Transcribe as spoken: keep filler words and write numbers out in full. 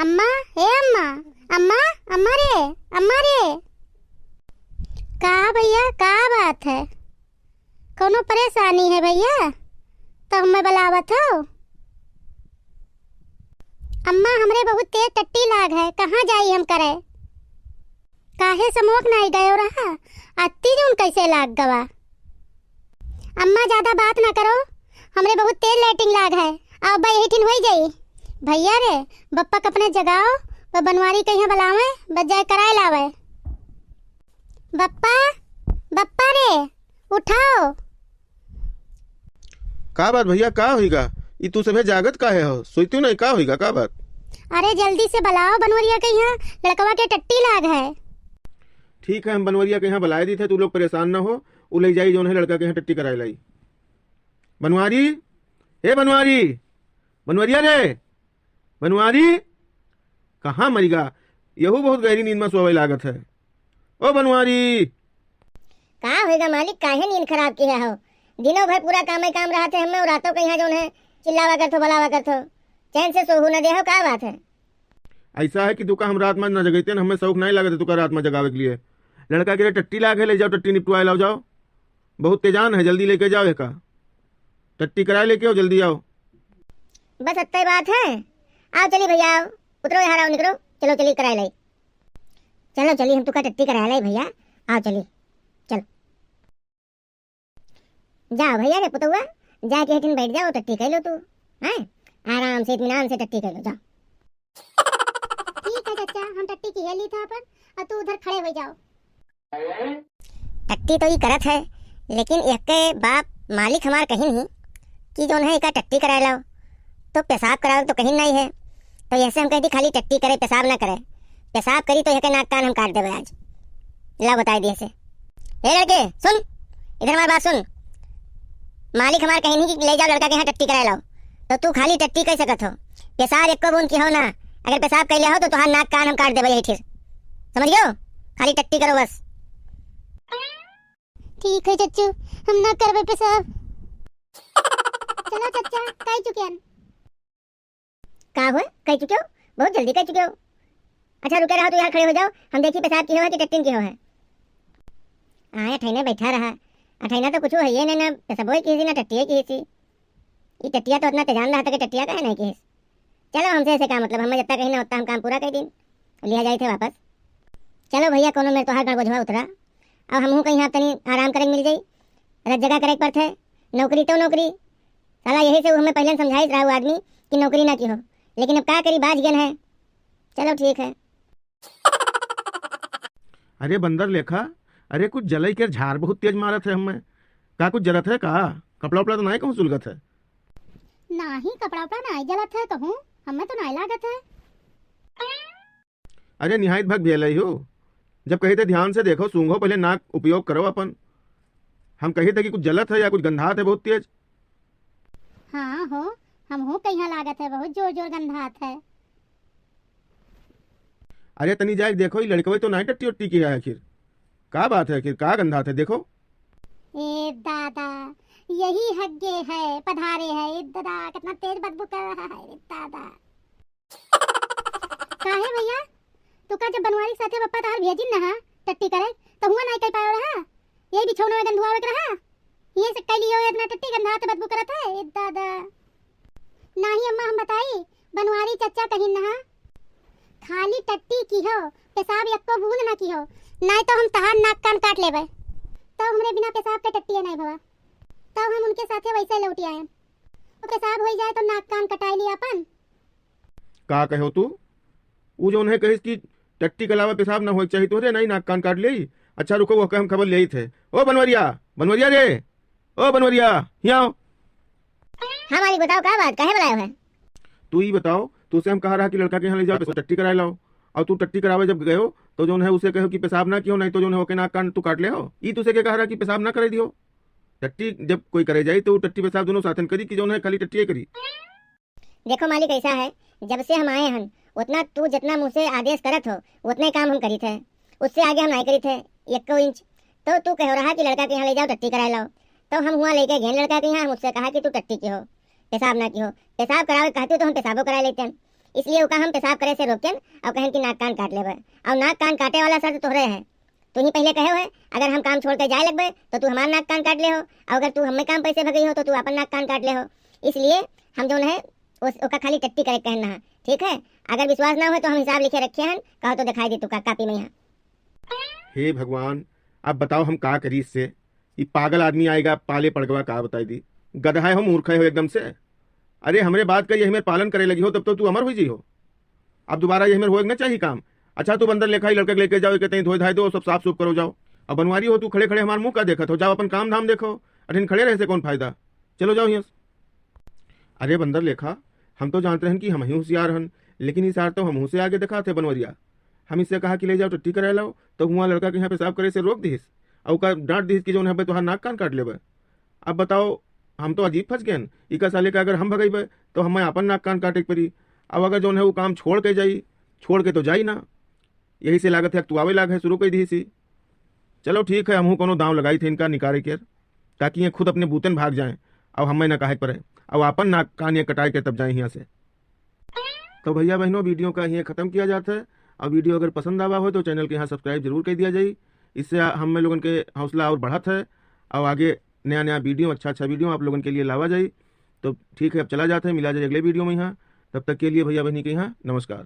अम्मा, ए अम्मा, अम्मा, अम्मा रे, अम्मा रे। का भइया, का बात है? कौनो परेशानी है भइया, तो हमें बुलावत हो? अम्मा, हमरे बहुत तेज टट्टी लाग है, कहाँ जाई हम करे? काहे समोक नाई गयो रहा, अत्ती जून कैसे लाग गवा? अम्मा, ज्यादा बात ना करो, हमरे बहुत तेज लैट्रिन लाग है। अब बा यही ठिन होई जाई। भइया रे, बप्पा के अपने जगाओ, बा बनवारी कहिया बुलावे, बा जाए कराए लावे। बप्पा, बप्पा रे, उठाओ। का बात भइया, का होइगा? ई तू सभे जागत काहे हो? सोइतू नहीं, का होइगा, का बात? अरे जल्दी से बुलाओ बनवरिया कहिया, लड़कवा के टट्टी लाग है। ठीक है, हम बनवरिया कहिया बुलाए दी थे, तू लोग परेशान ना हो, उ ले जाई जौन है लड़का कहिया टट्टी कराए लाई। बनवारी, ए बनवारी, बनवरिया रे, बनवारी, कहाँ मरिगा? यहू बहुत गहरी नींद में सोवे लागत है। ओ बनवारी। का होइगा मालिक, काहे नींद खराब किहे हो? दिनों भर पूरा कामे काम रहत है हमें, और रातों कहिया जौन है चिल्लावा करत हो, बुलावा करत हो, चैन से सोहू न दे हो, का बात है? ऐसा है कि तुका हम रात में न जगैते न, हमें शौक नहीं लागत है तुका रात में जगावे के लिए। लड़का के लिए टट्टी लाग है, ले जाओ टट्टी निपटवाए लाओ जाओ। बहुत तेजान है, जल्दी लेके जाओ एका। टट्टी कराए लेके आओ, जल्दी आओ। बस अत्ते बात है। आओ चली भइया, आओ। उतरो यहाँ, आओ, निकलो। चलो चली कराए लाई। चलो चली, हम तुका टट्टी कराए लाई भइया। आओ चली, चलो। जाओ भइया रे पुतौआ, जाके हटिन बैठ जाओ, टट्टी कइ लो तू, हैं? आराम से, इत्मीनान से टट्टी कइ लो, जाओ। ठीक है चच्चा, हम टट्टी किहे ली था अपन, और तू उधर खड़े होइ जाओ। टट्टी तो ई करत है, लेकिन एके बाप मालिक हमार कहिन ही कि जौन है एका टट्टी कराए लाओ, तो पेशाब करावे तो कहिन नहीं है, तो ऐसे हम कह दी खाली टट्टी करे, पेशाब ना करे। पेशाब करी तो एके नाक कान हम काट देबे आज। ला बताए दिए से। ए लड़के, सुन, इधर हमार बात सुन। मालिक हमार कहिन ही कि ले जाओ लड़का के यहाँ टट्टी कराए लाओ, तो तू खाली टट्टी कइ सकत हो, पेशाब एको बूंद किहो ना। अगर पेशाब कइले हो तो तोहार नाक कान हम काट देबे यही ठिर, समझ गयो? खाली टट्टी करो बस। ठीक है चच्चू, हम ना करबे पेशाब। चलो चच्चा, कइ चुकियन। का हुए? कइ चुक्यो? बहुत जल्दी कइ चुक्यो। अच्छा, रुके रहो, तू यहाँ खड़े होइ जाओ, हम देखी पेशाब किहो है कि टट्टिन किहो है। आए, अठैने बैठा रहा। अठैना तो कुछ है ही नहीं, ना पेशाबो किहिसी, ना टट्टिए किहिसी। ई टट्टिया तो इतना तेजान रहा था कि टट्टिया काहे नहीं किहिस। चलो, हमसे ऐसे का मतलब, हमें जितना कहीं ना उतना हम काम पूरा कइ दिन, लिया जाई थे वापस। चलो भइया, कोनो मेर तोहार गड़बोझवा उतरा, अब हमहू कहीं आप तनी आराम करे के मिल जाई। रत जगह करे के पड़त है, नौकरी तो नौकरी। साला यही से उ हमें पहले समझाइस रहा उ आदमी कि नौकरी ना किहो, लेकिन अब का करी, बाज गेन है। चलो ठीक है। अरे बंदर लेखा, अरे कुछ जलई के झार बहुत तेज मारत है हमें। का कुछ जलत है का? कपड़ा उपड़ा तो नाहीं कहूँ सुलगत है? नाहीं, कपड़ा उपड़ा नाहीं जलत है कहूँ, हमें तो नाहीं लागत है। अरे निहायत भग भेलई हो, जब कही थे ध्यान से देखो, सूंघो पहले, नाक उपयोग करो अपन। हम कही थे कि कुछ जलत है या कुछ गंधात है बहुत तेज। हाँ हो, हमहू कहिया लागत है बहुत जोर जोर गंधात है। अरे तनी जाए के देखो, ई लड़कवे तो नाहीं टट्टी उट्टी किहे है आखिर। का बात है आखिर, का गंधात है, देखो। ए दादा, यही हग्गे है, पधारे है। ए दादा, कितना तेज बदबू कर रहा है, ए दादा। काहे भइया, तू का जब बनवारी के साथे बप्पा तहार भेजिन ना हा टट्टी करे, तो हुआ नाहीं कइ पायो रहा? यही बिछौना में गंधुआवे के रहा? ये से कइ लियो, इतना टट्टी गंधात बदबू करत है, ए दादा। नाहीं अम्मा, हम बताई, बनवारी चच्चा कहिन ना, खाली टट्टी किहो, पेशाब एक्को बूंद ना किहो, नाहीं तो हम तहार नाक कान काट लेबे। तो हमरे बिना पेशाब के टट्टिए नाहीं भवा, तो हम उनके साथे वैसे लौटि आएन। तो पेशाब होइ जाए तो नाक कान कटाई ली अपन। का कहो तू? उ जौन है कहिस कि टट्टी के अलावा पेशाब ना होए के चाही तोहरे, नाहीं नाक कान काट लेई। अच्छा रुको, ओके हम खबर लेइत है। ओ बनवरिया, बनवरिया रे, ओ बनवरिया, हियाँ आओ। हाँ मालिक, बताओ का बात, काहे बुलायो है? तू ई बताओ, तोसे हम कहा रहा कि लड़का के यहाँ ले जाओ, टट्टी कराए लाओ, और तू टट्टी करावे जब गयो तो जौन है उसे कहो कि पेशाब ना किहो, नाहीं तो जौन है ओके नाक कान तू काट लेहो। ई तोसे के कहा रहा कि पेशाब ना करे दियो? टट्टी जब कोई करे जाई तो टट्टी पेशाब दोनों साथन करी कि जौन है खाली टट्टिए करी? देखो मालिक, ऐसा है, जब से हम आए हन, उतना तू जितना मुँह से आदेश करत हो, उतने काम हम करित है। उससे आगे हम नाहीं करित है, एक्को इंच। तो तू कहो रहा कि लड़का के यहाँ ले जाओ, टट्टी कराए लाओ। तो हम हुआँ लेके गेन लड़का के यहाँ, हम उससे कहा कि तू टट्टी किहो, पेशाब ना किहो। पेशाब करावे कहती तो हम पेशाबो कराए लेते हैं। इसलिए ओका हम पेशाब करे से रोकेन और कहन कि नाक कान काट लेबे। और नाक कान काटे वाला शर्त तोहरे है। तू ही पहले कहे है, अगर हम काम छोड़ के जाए लगबे तो तू हमार नाक कान काट ले हो, और अगर तू हमें काम पैसे भगई हो तो तू अपन नाक कान काट ले हो। इसलिए हम जौन है उस, ओका खाली टट्टी करे कहन ना है, ठीक है? अगर विश्वास ना हो तो हम हिसाब लिखे रखे हैं, कहो तो दिखाई दे तू का कापी में यहाँ। हे भगवान, अब बताओ हम का करी इससे? ई पागल आदमी आएगा पाले पड़गवा, का बताई दी? गधा है हो, मूर्ख है हो एकदम से। अरे हमरे बात का यही में पालन करे लगी हो तब तो तू अमर हुई जी हो। अब दोबारा यही में होए के ना चाहिए काम। अच्छा तू बंदर लेखा ही लड़का के लेके जाओ, कहते हैं धोए धाए दो, सब साफ सूफ करो जाओ। अब बनवारी हो तू, खड़े खड़े हमार मुंह का देखत हो, जाओ अपन काम धाम देखो। अठिन खड़े रहे से कौन फायदा? चलो जाओ यहाँ से। अरे बंदर लेखा, हम तो जानते रहन कि हम ही होशियार हन, लेकिन ई सार तो हमहू से आगे दिखात है बनवरिया। हम इससे कहा कि ले जाओ टट्टी कराए लाओ, तो हुआ लड़का के यहाँ पेशाब करे से रोक दिहिस, और का डांट दिहिस कि जौन है तोहार नाक कान काट लेबे। अब बताओ, हम तो अजीब फंस गए। इका साले का अगर हम भगइबे तो हमें अपन नाक कान काटे के पड़ी। अब अगर जौन है वो काम छोड़ के जाई, छोड़ के तो जाई ना, यही से लागत है अकतुआवे लाग है, शुरू कर दिहिस। चलो ठीक है, हमहू कोनो दांव लगाई थे इनका निकारे के, ताकि ये खुद अपने बूतन भाग जाएं, और हमें ना कहे के पड़े, और अपन नाक कान ये कटाए के तब जाए यहाँ से। तो भैया बहनों, वीडियो का यहीं खत्म किया जाता है। और वीडियो अगर पसंद आवा हो तो चैनल के यहाँ सब्सक्राइब जरूर कर दिया जाए, इससे हमें लोगन के हौसला और बढ़त है, और आगे नया नया वीडियो, अच्छा अच्छा वीडियो आप लोगन के लिए लावा जाए। तो ठीक है, अब चला जाता है, मिला जाए अगले वीडियो में यहाँ। तब तक के लिए भैया बहनी के यहाँ नमस्कार।